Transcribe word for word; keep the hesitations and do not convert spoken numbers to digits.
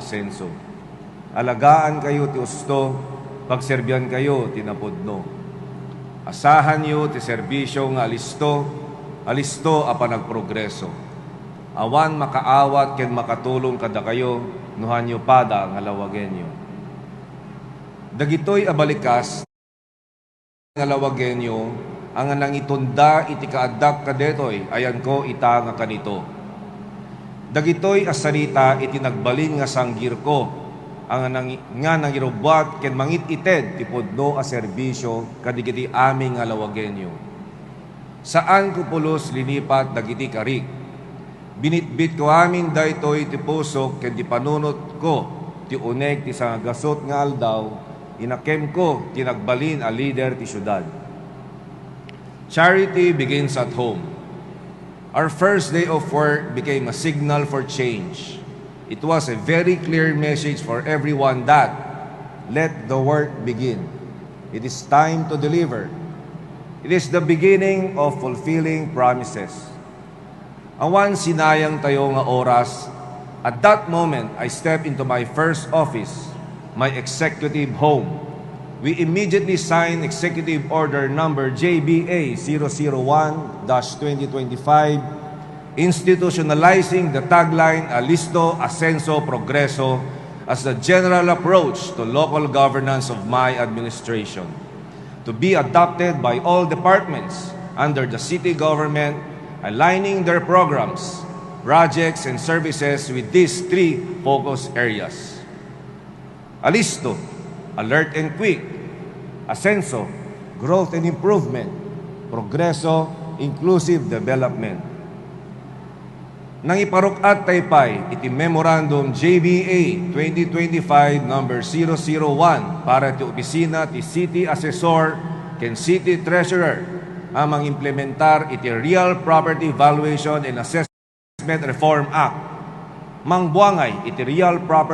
Asenso. Alagaankayo ti usto, pagserbiankayo ti napudno. Asahanyo ti serbisio nga alisto, alisto a panagprogreso. Awan makaawat ken makatulong kadakayo no hanyo pada nga lawagenyo. Dagitoy a balikas nga lawagenyo a nga nangitunda iti kaaddak kadetoy, ayanko ita nga kanito. Dagitoy a sarita iti nagbalin nga sanggirko a nga nangi-, nga nangirubbuat ken mangit-ited ti pudno a serbisio kadagiti amin nga lawagenyo. Saanko pulos linipat dagiti karik. Binitbitko amin daytoy ti pusok ken ti panunotko ti uneg ti sangagasut nga aldaw, inakemko ti nagbalin a lider ti siudad. Charity begins at home. Our first day of work became a signal for change. It was a very clear message for everyone that let the work begin. It is time to deliver. It is the beginning of fulfilling promises. Awan sinayang tayo nga oras. At that moment, I stepped into my first office, my executive home. We immediately signed Executive Order Number J B A zero zero one dash twenty twenty-five, institutionalizing the tagline Alisto, Asenso, Progreso as the general approach to local governance of my administration, to be adopted by all departments under the city government, aligning their programs, projects, and services with these three focus areas. Alisto, alert and quick. Asenso, growth and improvement. Progreso, inclusive development. Nangiparuk-at tayo pay iti Memorandum J B A twenty twenty-five number zero zero one para ti opisina ti City Assessor ken City Treasurer a mangimplementar iti Real Property Valuation and Assessment Reform Act. Mangbuangay iti Real Property